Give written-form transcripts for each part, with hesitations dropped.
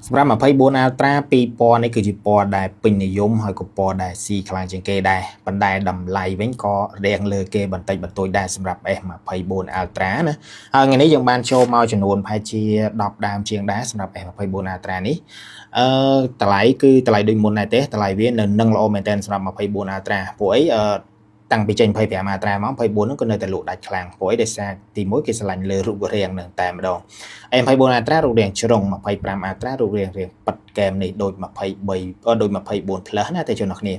សម្រាប់24 Ultra ពីរពណ៌នេះគឺជាពណ៌ដែលពេញនិយមហើយក៏ពណ៌ដែលស៊ីខ្លាំងជាងគេដែរប៉ុន្តែតម្លៃវិញក៏រៀងលើគេបន្តិចបន្តួចដែរសម្រាប់ S24 Ultra ណាហើយថ្ងៃនេះយើងបានចូលមកចំនួនប្រហែលជា10ដើមជាងដែរសម្រាប់ S24 Ultra នេះអឺតម្លៃគឺតម្លៃដូចមុនដែរទេតម្លៃវានៅនឹងល្អមែនទែនសម្រាប់24 Ultra ព្រោះអីអឺតាំងពីចេញ25 Ultra មក24ហ្នឹងក៏នៅតែលក់ដាច់ខ្លាំងព្រោះអីដោយសារទីមួយគេស្រឡាញ់លើរូបរាងនឹងតែម្ដង S24 Ultra រូបរាងជ្រុង25 Ultra រូបរាងរាងប៉ិតកែមនេះដូច23អឺដូច24 Plus ណាតែជនអរគ្នា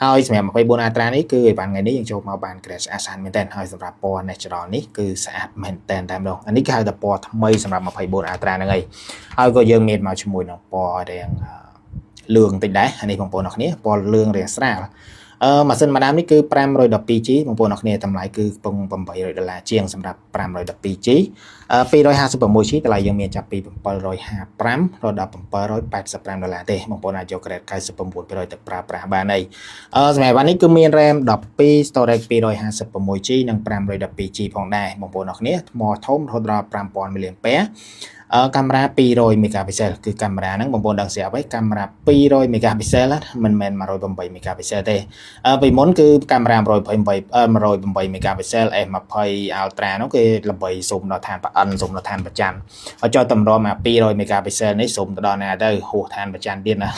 ហើយសម្រាប់24 Ultra នេះគឺអីបានថ្ងៃនេះយើងចូលមកបាន grade ស្អាតស្អាតមែនតើហើយសម្រាប់ពណ៌ natural នេះគឺស្អាតមែនតើតែម្ដងអានេះគេហៅថាពណ៌ថ្មីសម្រាប់24 Ultra ហ្នឹងឯងហើយក៏យើងមានមកជាមួយនឹងពណ៌រាងលឿងតិចដែរអានេះបងប្អូនអរគ្នាពណ៌លឿងរាងស្រាលអឺម៉ាស៊ីនមួយដើមនេះគឺ 512G បងប្អូនអរគ្នាតម្លៃគឺកំពុង800ដុល្លារជាងសម្រាប់ 512G អឺ 256G តម្លៃយើងមានចាប់ពី755រហូតដល់785ដុល្លារទេបងប្អូនអាចយក grade 99%ទៅប្រើប្រាស់បានហើយអឺសម្រាប់វ៉ាន់នេះគឺមាន RAM 12 storage 256G និង 512G ផងដែរបងប្អូនអរគ្នាថ្មធំរហូតដល់5000 mAh អឺកាមេរ៉ា200 megapixel គឺកាមេរ៉ាហ្នឹងបងប្អូនដឹងស្រាប់ហើយកាមេរ៉ា200 megapixel មិនមែន108 megapixel ទេអឺពីមុនគឺកាមេរ៉ា128 108 megapixel S20 Ultra នោះគេល្បីស៊ុំដល់ឋានប្រអិនស៊ុំដល់ឋានប្រច័នហើយចុះតម្រាំមក200 megapixel នេះស៊ុំទៅដល់ណាទៅហួសឋានប្រច័នទៀតណា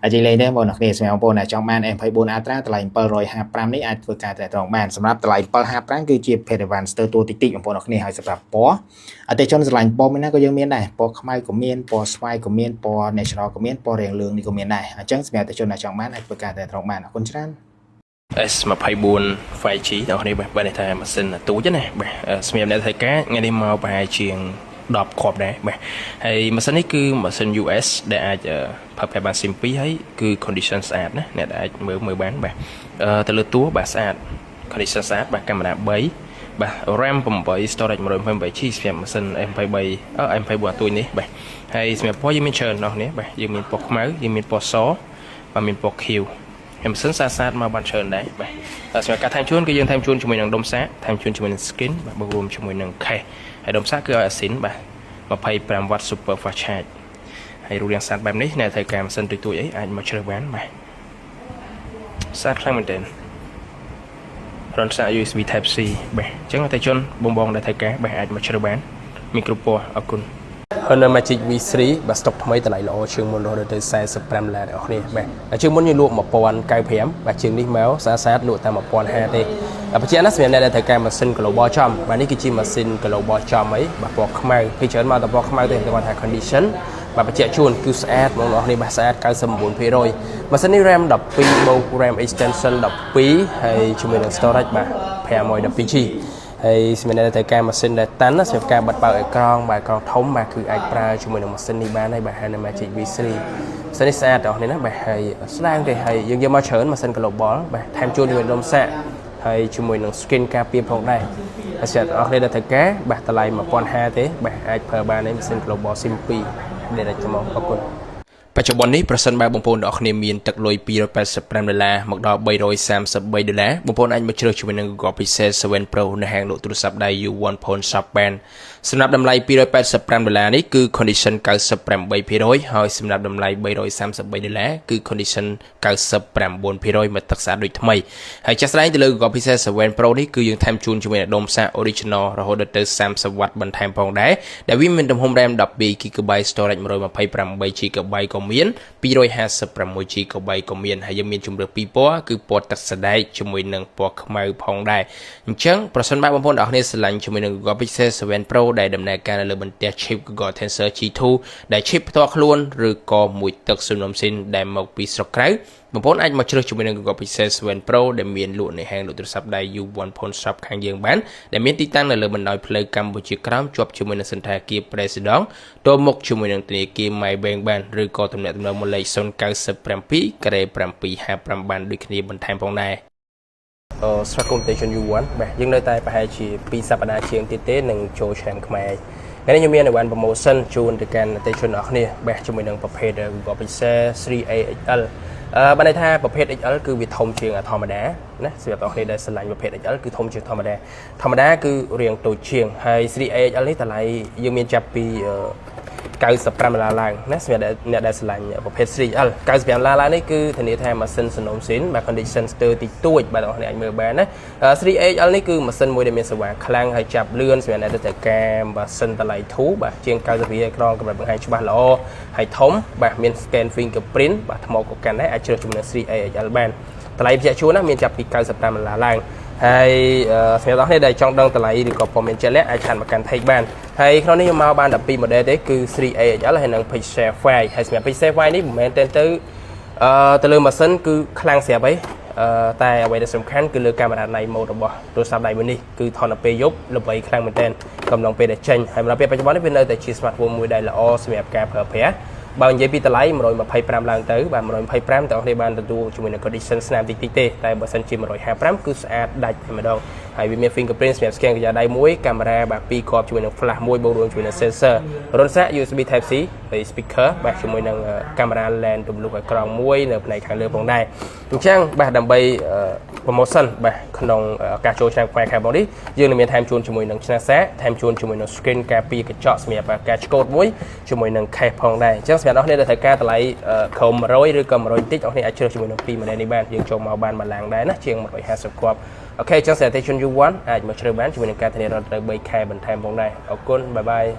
អញ្ចឹងលេងទេបងប្អូនគ្នាសម្រាប់បងប្អូនដែលចង់បាន S24 Ultra តម្លៃ755នេះអាចធ្វើការតាក់ទងបានសម្រាប់តម្លៃ755គឺជាភេទ advance ស្ទើរតួតិចតិចបងប្អូនគ្នាហើយសម្រាប់ពណ៌អតិជនស្រឡាញ់ពណ៌មួយណាក៏យើងមានដែរពណ៌ខ្មៅក៏មានពណ៌ស្វាយក៏មានពណ៌ natural ក៏មានពណ៌រាងលឿងនេះក៏មានដែរអញ្ចឹងសម្រាប់អតិជនដែលចង់បានអាចធ្វើការតាក់ទងបានអរគុណច្រើន S24 5G បងប្អូនបាទបាទនេះថាម៉ាស៊ីនទូចណាបាទសម្រាប់អ្នកធ្វើការថ្ងៃនេះមកប្រហែលជាង10គ្រាប់ដែរបាទហើយម៉ាស៊ីននេះគឺម៉ាស៊ីន US ដែលអាចប្រើប្រាស់បាន SIM 2ហើយគឺ condition ស្អាតណាអ្នកដែលអាចមើលមើលបានបាទទៅលើតួបាទស្អាត condition ស្អាតបាទកាមេរ៉ា3បាទ RAM 8 storage 128 GB សម្រាប់ម៉ាស៊ីន M23 អឺ M24 អាទូចនេះបាទហើយសម្រាប់ពណ៌យើងមានច្រើនណោះនេះបាទយើងមានពណ៌ខ្មៅយើងមានពណ៌សបាទមានពណ៌ខៀវហើយម៉ាស៊ីនស្អាតស្អាតមកបានច្រើនដែរបាទតែសម្រាប់ការថែមជូនគឺយើងថែមជូនជាមួយនឹងដុំសាកថែមជូនជាមួយនឹង screen បាទបូករួមជាមួយនឹង case ហើយដុំសាកគឺឲ្យអាស៊ីនបាទ25 W super fast charge ហើយរូបរាងស្អាតបែបនេះអ្នកត្រូវការម៉ាស៊ីនទូចៗអីអាចមកជ្រើសបានបាទស្អាតខ្លាំងមែនទែនរន្ធសាក USB Type C បាទអញ្ចឹងអតិជនបងបងដែលត្រូវការបាទអាចមកជ្រើសបានមានគ្រប់ពណ៌អរគុណ Honor Magic V3 បាទស្តុកថ្មីតម្លៃល្អជាងមុនរហូតដល់ទៅ45ដុល្លារអ្នកនរគ្នាបាទតែជាងមុនយើងលក់1095បាទជាងនេះមកស្អាតស្អាតលក់តែ1050ទេបាទបញ្ជាក់ណាសម្រាប់អ្នកដែលត្រូវការម៉ាស៊ីន global ចំបាទនេះគឺជាម៉ាស៊ីន global ចំអីបាទពណ៌ខ្មៅគេច្រើនមកតែពណ៌ខ្មៅទេគាត់ថា condition បាទបញ្ជាក់ជូនគឺស្អាតបងប្អូនគ្នាបាទស្អាត99%ម៉ាស៊ីននេះ RAM 12បូក RAM extension 12ហើយជាមួយនឹង storage បាទ 512 GB ហើយសម្រាប់អ្នកដែលត្រូវការម៉ាស៊ីនដែលតាន់ណាសម្រាប់ការបិទបើកអេក្រង់បាទអេក្រង់ធំបាទគឺអាចប្រើជាមួយនឹងម៉ាស៊ីននេះបានហើយបាទ Honor Magic V3 ម៉ាស៊ីននេះស្អាតបងប្អូនណាបាទហើយស្ដើងទេហើយយើងយកមកច្រើនម៉ាស៊ីន global បាទថែមជូនជាមួយដុំសាកហើយជាមួយនឹង screen ការពារផងដែរហើយសម្រាប់អ្នកនរគ្នាដែលត្រូវការបាទតម្លៃ1500ទេបាទអាចប្រើបានហើយម៉ាស៊ីន global SIM 2ដែលតែមកអរគុណបច្ចុប្បន្ននេះប្រសិនបើបងប្អូនទាំងអស់គ្នាមានទឹកលុយ285ដុល្លារមកដល់333ដុល្លារបងប្អូនអាចមកជ្រើសជាមួយនឹង Google Pixel 7 Pro នៅហាងលក់ទូរស័ព្ទដៃ U1 Phone Shop បានសម្រាប់តម្លៃ285ដុល្លារនេះគឺ condition 98%ហើយសម្រាប់តម្លៃ333ដុល្លារគឺ condition 99%មកទឹកស្អាតដូចថ្មីហើយចាស់ស្ដែងទៅលើ Google Pixel 7 Pro នេះគឺយើងថែមជូនជាមួយនឹងដុំសាក original រហូតដល់ទៅ30 W បន្ថែមផងដែរដែលវាមានទំហំ RAM 12 GB storage 128 GB ក៏មាន256 GB ក៏មានហើយយើងមានជម្រើសពីរពណ៌គឺពណ៌ទឹកសណ្ដែកជាមួយនឹងពណ៌ខ្មៅផងដែរអញ្ចឹងប្រសិនបើបងប្អូនទាំងអស់គ្នាស្រឡាញ់ជាមួយនឹង Google Pixel 7 Pro ដែលដំណើរការនៅលើបន្ទះ chip Google Tensor G2 ដែល chip ផ្ទាល់ខ្លួនឬក៏មួយទឹកសំណុំស៊ីនដែលមកពីស្រុកក្រៅបងប្អូនអាចមកជ្រើសជាមួយនឹង Google Pixel 7 Pro ដែលមានលក់នៅហាងលក់ទូរស័ព្ទដៃ U1 Phone Shop ខាងយើងបានដែលមានទីតាំងនៅលើបណ្ដោយផ្លូវកម្ពុជាក្រោមជាប់ជាមួយនឹងសណ្ឋាគារ President ទល់មុខជាមួយនឹងធនាគារ Maybank បានឬក៏ទំនាក់ទំនងមកលេខ097ក្រេ755បានដូចគ្នាបន្ថែមផងដែរអឺស្វាគមន៍ Station U1 បាទយើងនៅតែប្រហែលជា2សប្តាហ៍ជាងទៀតទេនឹងចូលឆ្នាំខ្មែរថ្ងៃនេះខ្ញុំមានអីវ៉ាន់ promotion ជូនទៅកាន់អតិថិជនអរគ្នាបាទជាមួយនឹងប្រភេទ Google Pixel 3a XL អឺបានន័យថាប្រភេទ XL គឺវាធំជាងធម្មតាណាសម្រាប់បងប្អូនដែលស្រឡាញ់ប្រភេទ XL គឺធំជាងធម្មតាធម្មតាគឺរាងតូចជាងហើយ 3a XL នេះតម្លៃយើងមានចាប់ពី 95ដុល្លារឡើងណាសម្រាប់អ្នកដែលស្រឡាញ់ប្រភេទ 3XL 95ដុល្លារឡើងនេះគឺធានាថាម៉ាស៊ីនសនំស៊ីនបាទ condition ស្ទើរតិចតួចបាទបងប្អូនអាចមើលបានណា 3XL នេះគឺម៉ាស៊ីនមួយដែលមានសេវាខ្លាំងហើយចាប់លឿនសម្រាប់អ្នកដែលត្រូវការម៉ាស៊ីនតម្លៃធូរបាទជាង90រៀលអេក្រង់កម្រិតបង្ហាញច្បាស់ល្អហើយធំបាទមាន scan fingerprint បាទថ្មក៏កាន់ដែរអាចជ្រើសជាមួយនឹង 3XL បានតម្លៃបញ្ជាក់ជូនណាមានចាប់ពី95ដុល្លារឡើងហើយសម្រាប់អ្នកនរដែលចង់ដឹងតម្លៃឬក៏ព័ត៌មានជាក់លាក់អាច chat មកកាន់ page បានហើយក្នុងនេះខ្ញុំមកបាន12 model ទេគឺ 3AXL ហើយនិង Pixel 5ហើយសម្រាប់ Pixel 5នេះមិនមែនទេទៅអឺទៅលើម៉ាស៊ីនគឺខ្លាំងស្រាប់ហីអឺតែអ្វីដែលសំខាន់គឺលើកាមេរ៉ា night mode របស់ទូរស័ព្ទដៃមួយនេះគឺថតនៅពេលយប់ល្បីខ្លាំងមែនទែនកំឡុងពេលដែលចេញហើយមកដល់ពេលបច្ចុប្បន្ននេះវានៅតែជា smartphone មួយដែលល្អសម្រាប់ការប្រើប្រាស់បើនិយាយពីតម្លៃ125ឡើងទៅបាទ125តើអ្នកគ្នាបានទទួលជាមួយនឹង condition ស្នាមតិចតិចទេតែបើសិនជា155គឺស្អាតដាច់តែម្ដងហើយវាមាន fingerprint សម្រាប់ scan ក្រយ៉ាដៃមួយកាមេរ៉ាបាទពីរគ្រាប់ជាមួយនឹង flash មួយបូករួមជាមួយនឹង sensor រន្ធសាក USB Type C ហើយ speaker បាទជាមួយនឹងកាមេរ៉ា lens ទម្លុះអេក្រង់មួយនៅផ្នែកខាងលើផងដែរអញ្ចឹងបាទដើម្បី promotion បាទក្នុងការចូលឆ្នាំខ្មែរខាងបងនេះយើងនឹងមានថែមជូនជាមួយនឹងឆ្នាំសាកថែមជូនជាមួយនឹង screen ការពារកញ្ចក់សម្រាប់ការឆ្កូតមួយជាមួយនឹង case ផងដែរអញ្ចឹងសម្រាប់អ្នកដែលត្រូវការតម្លៃក្រោម100ឬក៏100តិចអ្នកនេះអាចជ្រើសជាមួយនឹង2 model នេះបានយើងចូលមកបានមួយឡាងដែរណាជាង150គ្រាប់OK អញ្ចឹងសម្រាប់ជន U1 អាចមកជ្រើសបានជាមួយនឹងការធានារត់ទៅ3ខែបន្ថែមផងដែរអរគុណ bye bye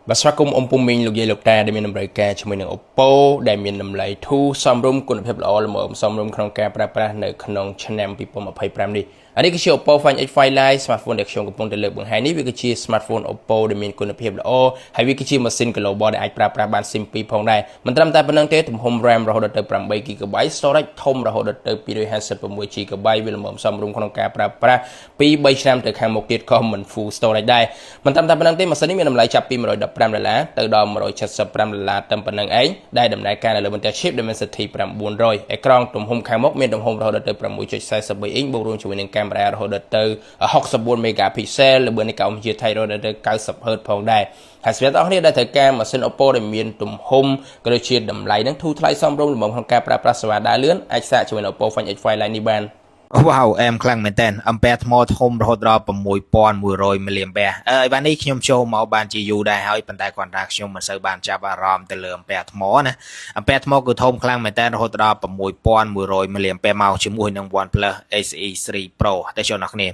បាទស្វាគមន៍អ៊ំពូមីងលោកយាយលោកតាដែលមានតម្រូវការជាមួយនឹង Oppo ដែលមានតម្លៃធូរសមរម្យគុណភាពល្អល្មមសមរម្យក្នុងការប្រើប្រាស់នៅក្នុងឆ្នាំ2025នេះអានេះគឺជា Oppo Find X5 Lite smartphone ដែលខ្ញុំកំពុងតែលើកបង្ហាញនេះវាគឺជា smartphone Oppo ដែលមានគុណភាពល្អហើយវាគឺជាម៉ាស៊ីន global ដែលអាចប្រើប្រាស់បាន SIM 2ផងដែរមិនត្រឹមតែប៉ុណ្្នឹងទេទំហំ RAM រហូតដល់ទៅ 8 GB storage ធំរហូតដល់ទៅ 256 GB វាល្មមសមរម្យក្នុងការប្រើប្រាស់2 3ឆ្នាំទៅខាងមុខទៀតក៏មិន full storage ដែរមិនត្រឹមតែប៉ុណ្្នឹងទេម៉ាស៊ីននេះមានតម្លៃចាប់ពី115ដុល្លារទៅដល់175ដុល្លារតែប៉ុណ្្នឹងឯងដែលដំណើរការនៅលើបន្ទះ chip Dimensity 900អេក្រង់ទំហំខាងមុខមានទំហំរហូតដល់ទៅ6.43អ៊ីងបូករួមជាមួយនឹងកាមេរ៉ារហូតដល់ទៅ64 megapixel ល្បឿននៃការជាថៃរហូតដល់ទៅ90 Hz ផងដែរហើយសម្រាប់អ្នកនរគ្នាដែលត្រូវការម៉ាស៊ីន Oppo ដែលមានទំហំក៏ដូចជាតម្លៃនឹងធូរថ្លៃសមរម្យល្មមក្នុងការប្រើប្រាស់សេវាដើរលឿនអាចសាកជាមួយនឹង Oppo Find X5 Lite នេះបាន វ៉ាវអែមខ្លាំងមែនតើអំពែថ្មធំរហូតដល់6100មីលីអាំពែអឺអីបាននេះខ្ញុំចូលមកបានជាយូរដែរហើយប៉ុន្តែគាត់ថាខ្ញុំមិនសូវបានចាប់អារម្មណ៍ទៅលើអំពែថ្មណាអំពែថ្មគឺធំខ្លាំងមែនតើរហូតដល់6100មីលីអាំពែមកជាមួយនឹង OnePlus SE 3 Pro តែជនអ្នកគ្នា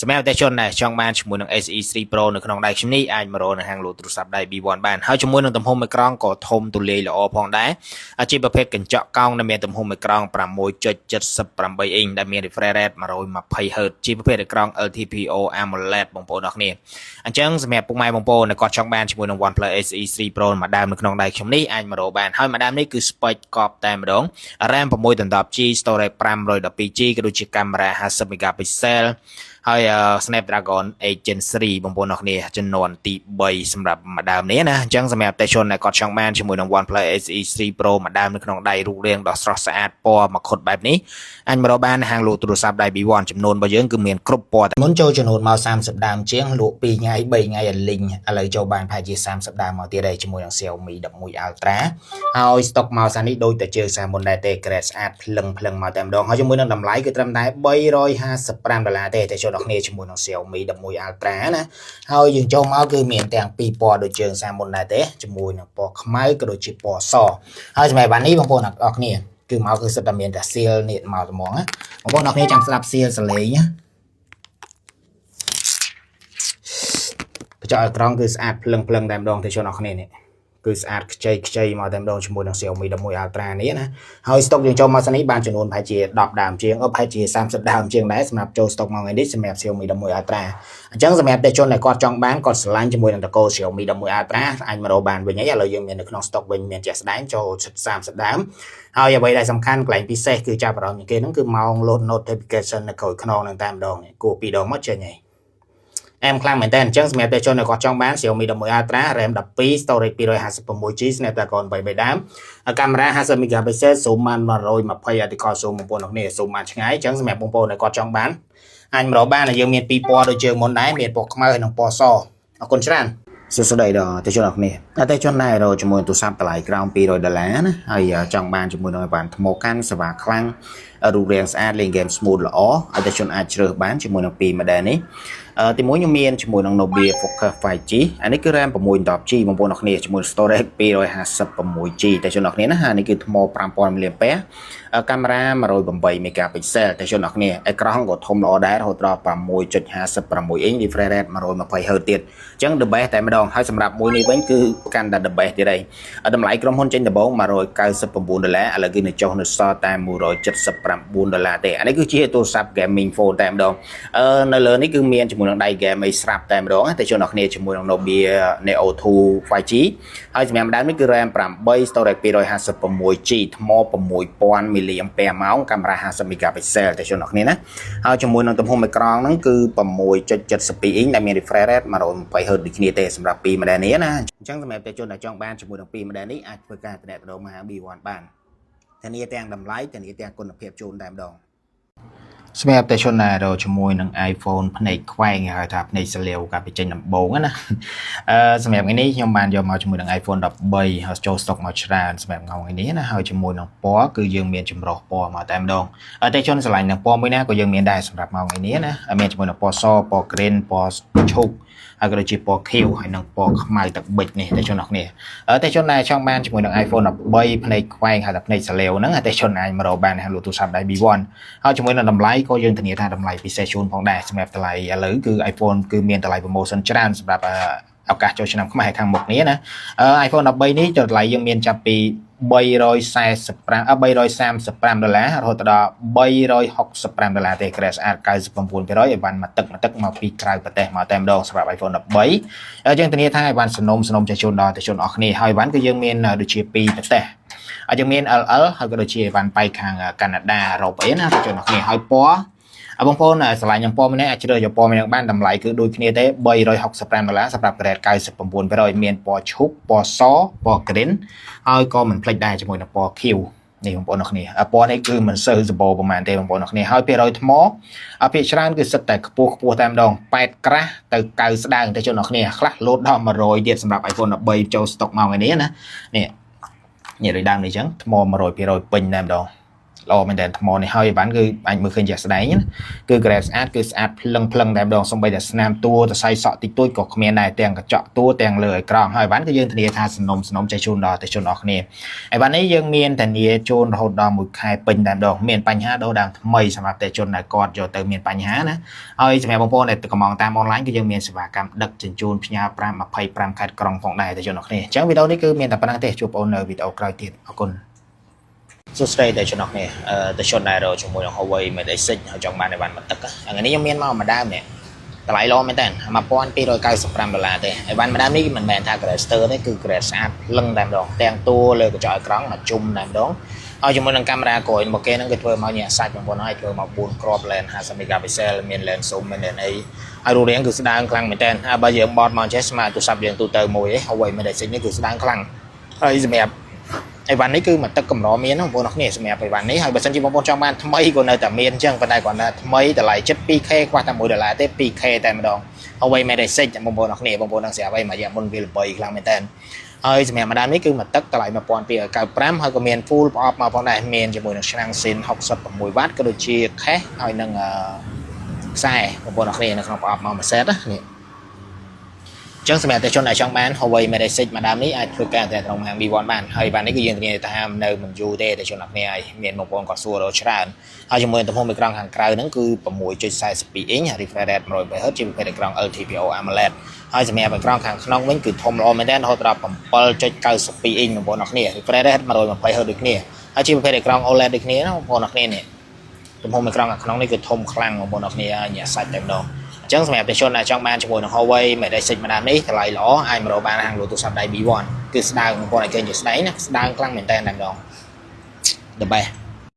សម្រាប់តែជនដែលចង់បានជាមួយនឹង SE 3 Pro នៅក្នុងដៃខ្ញុំនេះអាចមករកនៅហាងលក់ទូរស័ព្ទដៃ B1 បានហើយជាមួយនឹងទំហំអេក្រង់ក៏ធំទូលាយល្អផងដែរជាប្រភេទកញ្ចក់កោងដែលមានទំហំអេក្រង់6.78អ៊ីងដែលមាន refresh rate 120 Hz ជាប្រភេទអេក្រង់ LTPO AMOLED បងប្អូនអរគ្នាអញ្ចឹងសម្រាប់ពុកម៉ែបងប្អូនដែលគាត់ចង់បានជាមួយនឹង OnePlus SE 3 Pro មួយដើមនៅក្នុងដៃខ្ញុំនេះអាចមករកបានហើយមួយដើមនេះគឺ spec កប់តែម្ដង RAM 6 ដល់ G storage 512 G ក៏ដូចជាកាមេរ៉ា50 megapixel ហើយ Snapdragon 8 Gen 3បងប្អូនអរគ្នាចំនួនទី3សម្រាប់មួយដើមនេះណាអញ្ចឹងសម្រាប់តែជនដែលគាត់ចង់បានជាមួយនឹង OnePlus SE 3 Pro មួយដើមនៅក្នុងដៃរូបរាងដ៏ស្រស់ស្អាតពណ៌មកខុតបែបនេះអាចមករកបានហាងលក់ទូរស័ព្ទដៃ B1 ចំនួនរបស់យើងគឺមានគ្រប់ពណ៌មុនចូលចំនួនមក30ដើមជាងលក់2ថ្ងៃ3ថ្ងៃឲ្យលីងឥឡូវចូលបានប្រហែលជា30ដើមមកទៀតហើយជាមួយនឹង Xiaomi 11 Ultra ហើយស្តុកមកសានេះដូចតែជើងសាមុនដែរទេក្រែស្អាតភ្លឹងភ្លឹងមកតែម្ដងហើយជាមួយនឹងតម្លៃគឺត្រឹមតែ355ដុល្លារទេតែចូលដល់គ្នាជាមួយនឹង Xiaomi 11 Ultra ណាហើយយើងចូលមកគឺមានទាំងពីរពណ៌ដូចជើងសាមុនដែរទេជាមួយនឹងពណ៌ខ្មៅក៏ដូចជាពណ៌សហើយសម្រាប់បាននេះបងប្អូនអរគ្នាគឺមកគឺសិតតែមានតែសៀលនេះមកត្មងណាបងប្អូនអរគ្នាចាំស្ដាប់សៀលសលេងណាកញ្ចក់អេក្រង់គឺស្អាតភ្លឹងភ្លឹងតែម្ដងទេជនអរគ្នានេះគឺស្អាតខ្ចីខ្ចីមកតែម្ដងជាមួយនឹង Xiaomi 11 Ultra នេះណាហើយស្តុកយើងចូលមកសិននេះបានចំនួនប្រហែលជា10ដើមជាងអឺប្រហែលជា30ដើមជាងដែរសម្រាប់ចូលស្តុកមកថ្ងៃនេះសម្រាប់ Xiaomi 11 Ultra អញ្ចឹងសម្រាប់តែជនដែលគាត់ចង់បានគាត់ស្រឡាញ់ជាមួយនឹងតកូល Xiaomi 11 Ultra អាចមករកបានវិញហើយឥឡូវយើងមាននៅក្នុងស្តុកវិញមានជាក់ស្ដែងចូល30ដើមហើយអ្វីដែលសំខាន់កន្លែងពិសេសគឺចាប់អារម្មណ៍ជាងគេហ្នឹងគឺម៉ោង load notification នៅក្រោយខ្នងនឹងតែម្ដងនេះគួរពីរដងមកចេញហើយអែមខ្លាំងមែនតើអញ្ចឹងសម្រាប់តែជនដែលគាត់ចង់បាន Xiaomi 11 Ultra RAM 12 storage 256 GB Snapdragon 8ដើមកាមេរ៉ា50 megapixel zoom បាន120 optical zoom បងប្អូនគ្នា zoom បានឆ្ងាយអញ្ចឹងសម្រាប់បងប្អូនដែលគាត់ចង់បានអាចមករកបានហើយយើងមានពីរពណ៌ដូចជើងមុនដែរមានពណ៌ខ្មៅហើយនិងពណ៌សអរគុណច្រើនសួស្តីដល់ទេជនអរគ្នា តែតែជនដែររកជាមួយទូរស័ព្ទតម្លៃក្រោម200ដុល្លារណាហើយចង់បានជាមួយនឹងឲ្យបានថ្មកាន់សេវាខ្លាំងរូបរាងស្អាតលេងហ្គេម smooth ល្អឲ្យតែជនអាចជ្រើសបានជាមួយនឹងពីរ model នេះទីមួយខ្ញុំមានជាមួយនឹង Nubia Focus 5G អានេះគឺ RAM 6 10 G បងប្អូនអរគ្នាជាមួយ storage 256 G តែជនអរគ្នាណាអានេះគឺថ្ម5000 mAh កាមេរ៉ា108 megapixel តែជនអរគ្នាអេក្រង់ក៏ធំល្អដែររហូតដល់6.56 inch refresh rate 120 Hz ទៀតអញ្ចឹង the best តែម្ដងហើយសម្រាប់មួយនេះវិញគឺកាន់តែ the best ទៀតហើយតម្លៃក្រុមហ៊ុនចេញដំបូង199ដុល្លារឥឡូវគឺនៅចុះនៅសល់តែ179ដុល្លារទេអានេះគឺជាទូរស័ព្ទ gaming phone តែម្ដងអឺនៅលើនេះគឺមានជាមួយនឹងដៃ game អីស្រាប់តែម្ដងតែជនអរគ្នាជាមួយនឹង Nubia Neo 2 5G ហើយសម្រាប់ដើមនេះគឺ RAM 8 storage 256 G ថ្ម6000 mAh កាមេរ៉ា50 megapixel តែជនអរគ្នាណាហើយជាមួយនឹងទំហំអេក្រង់ហ្នឹងគឺ6.72 inch ដែលមាន refresh rate 120 Hz ដូចគ្នាទេសម្រាប់ពីរ model នេះណាអញ្ចឹងសម្រាប់តែជនដែលចង់បានជាមួយនឹងពីរ model នេះអាចធ្វើការតំណែងមក B1 បានធានាទាំងតម្លៃធានាទាំងគុណភាពជូនតែម្ដងសម្រាប់តែជនដែលរកជាមួយនឹង iPhone ភ្នែកខ្វែងហៅថាភ្នែកសលាវកាលពីចេញដំបូងណាអឺសម្រាប់ថ្ងៃនេះខ្ញុំបានយកមកជាមួយនឹង iPhone 13ហើយចូលស្តុកមកច្រើនសម្រាប់ថ្ងៃនេះណាហើយជាមួយនឹងពណ៌គឺយើងមានចម្រុះពណ៌មកតែម្ដងតែជនស្រឡាញ់នឹងពណ៌មួយណាក៏យើងមានដែរសម្រាប់ថ្ងៃនេះណាមានជាមួយនឹងពណ៌សពណ៌ green ពណ៌ឈូកហើយក៏ដូចជាពណ៌ខៀវហើយនិងពណ៌ខ្មៅទឹកប៊ិចនេះតែជនអរគ្នាតែជនដែលចង់បានជាមួយនឹង iPhone 13ភ្នែកខ្វែងហៅថាភ្នែកសាលាវហ្នឹងតែជនអាចមករកបាននៅហាងលក់ទូរស័ព្ទដៃ B1 ហើយជាមួយនឹងតម្លៃក៏យើងធានាថាតម្លៃពិសេសជូនផងដែរសម្រាប់តម្លៃឥឡូវគឺ iPhone គឺមានតម្លៃ promotion ច្រើនសម្រាប់ឱកាសចូលឆ្នាំខ្មែរខាងមុខនេះណា iPhone 13នេះតម្លៃយើងមានចាប់ពី345 335ដុល្លាររហូតដល់365ដុល្លារទេក្រែស្អាត99%ឲ្យបានមួយទឹកមួយទឹកមកពីក្រៅប្រទេសមកតែម្ដងសម្រាប់ iPhone 13យើងធានាថាឲ្យបានសនំសនំចេះជូនដល់ទៅជនអស់គ្នាហើយបានគឺយើងមានដូចជាពីរប្រទេសហើយយើងមាន LL ហើយក៏ដូចជាបានបែកខាងកាណាដាអឺរ៉ុបអីណាទៅជនអស់គ្នាហើយពណ៌អបងប្អូនស្រឡាញ់នឹងពណ៌ម្នាក់អាចជ្រើសយកពណ៌ម្នាក់បានតម្លៃគឺដូចគ្នាទេ365ដុល្លារសម្រាប់ grade 99%មានពណ៌ឈូកពណ៌សពណ៌ green ហើយក៏មិនភ្លេចដែរជាមួយនឹងពណ៌ខៀវនេះបងប្អូនអរគ្នាពណ៌នេះគឺមិនសូវសម្បូរប្រហែលទេបងប្អូនអរគ្នាហើយភាគរយថ្មភាគច្រើនគឺសិតតែខ្ពស់ខ្ពស់តែម្ដង8ក្រាស់ទៅ9ស្ដើងទៅជនអរគ្នាខ្លះលោតដល់100ទៀតសម្រាប់ iPhone 13ចូលស្តុកមកថ្ងៃនេះណានេះនេះដូចដើមនេះអញ្ចឹងថ្ម100%ពេញតែម្ដងល្អមែនតើថ្មនេះហើយបានគឺអាចមើលឃើញជាក់ស្ដែងណាគឺ grade ស្អាតគឺស្អាតភ្លឹងភ្លឹងតែម្ដងសំបីតែស្នាមតួសរសៃសក់តិចតួចក៏គ្មានដែរទាំងកញ្ចក់តួទាំងលើអេក្រង់ហើយបានគឺយើងធានាថាសំណុំសំណុំចេះជូនដល់ទៅជនអស់គ្នាហើយបាននេះយើងមានធានាជូនរហូតដល់មួយខែពេញតែម្ដងមានបញ្ហាដូរដើមថ្មីសម្រាប់តែជនដែលគាត់យកទៅមានបញ្ហាណាហើយសម្រាប់បងប្អូនដែលកំងតាមអនឡាញគឺយើងមានសេវាកម្មដឹកជញ្ជូនផ្ញើ5 25ខេត្តក្រុងផងដែរទៅជនអស់គ្នាអញ្ចឹងវីដេអូនេះគឺមានតែប៉ុណ្្នឹងទេជួបបងប្អូននៅវីដេអូក្រោយទៀតអរគុណសួស្តីដល់ជនអស់គ្នាអឺទៅជនដែលរកជាមួយនឹង Huawei Mate X6 ហើយចង់បានឲ្យបានបន្ទឹកថ្ងៃនេះខ្ញុំមានមកម្ដើមនេះតម្លៃល្អមែនតើ1295ដុល្លារទេហើយបានម្ដើមនេះមិនមែនថា grade ស្ទើទេគឺ grade ស្អាតភ្លឹងតែម្ដងទាំងតួលើកញ្ចក់អេក្រង់មកជុំតែម្ដងហើយជាមួយនឹងកាមេរ៉ាក្រោយមកគេហ្នឹងគេធ្វើមកញាក់សាច់បងប្អូនហើយធ្វើមក4គ្រាប់ lens 50 megapixel មាន lens zoom មាន lens អីហើយរូបរាងគឺស្ដើងខ្លាំងមែនតើហើយបើយើងបត់មកចេះស្មើទូរស័ព្ទយើងទូទៅមួយឯង Huawei Mate X6 នេះគឺស្ដើងខ្លាំងហើយសម្រាប់អីវ៉ាន់នេះគឺមួយទឹកកម្រមានបងប្អូនអរគ្នាសម្រាប់អីវ៉ាន់នេះហើយបើសិនជាបងប្អូនចង់បានថ្មីក៏នៅតែមានអញ្ចឹងប៉ុន្តែគ្រាន់តែថ្មីតម្លៃជិត 2K ខ្វះតែ1ដុល្លារទេ 2K តែម្ដង Huawei Mate X6 បងប្អូនអរគ្នាបងប្អូននឹងស្រាប់ហើយមួយរយៈមុនវាល្បីខ្លាំងមែនតើហើយសម្រាប់ម្ដងនេះគឺមួយទឹកតម្លៃ1295ហើយក៏មាន full ប្រអប់មកផងដែរមានជាមួយនឹងឆ្នាំងស៊ីន66វ៉ាត់ក៏ដូចជា case ហើយនឹងខ្សែបងប្អូនអរគ្នានៅក្នុងប្រអប់មកមួយ set ណានេះចឹងសម្រាប់តែជនដែលចង់បាន Huawei Mate X6 មួយដើមនេះអាចធ្វើការតែក្នុងហាង B1 បានហើយបាននេះគឺយើងធានាថានៅមិនយូរទេតែជនអរគ្នាហើយមានបងប្អូនគាត់សួររកច្រើនហើយជាមួយទំហំអេក្រង់ខាងក្រៅហ្នឹងគឺ6.42 inch refresh rate 120 Hz ជាប្រភេទអេក្រង់ LTPO AMOLED ហើយសម្រាប់អេក្រង់ខាងក្នុងវិញគឺធំល្អមែនទែនរហូតដល់7.92 inch បងប្អូនអរគ្នា refresh rate 120 Hz ដូចគ្នាហើយជាប្រភេទអេក្រង់ OLED ដូចគ្នាណាបងប្អូនអរគ្នានេះទំហំអេក្រង់ខាងក្នុងនេះគឺធំខ្លាំងបងប្អូនអរគ្នាញាក់សាច់តែម្ដងអញ្ចឹងសម្រាប់តែជនដែលចង់បានជាមួយនឹង Huawei Mate X6 ម្ដងនេះតម្លៃល្អអាចមករកបានហាងលក់ទូរស័ព្ទដៃ B1 គឺស្ដើងបងប្អូនឲ្យឃើញជាស្ដែងណាស្ដើងខ្លាំងមែនតើតែម្ដង The best.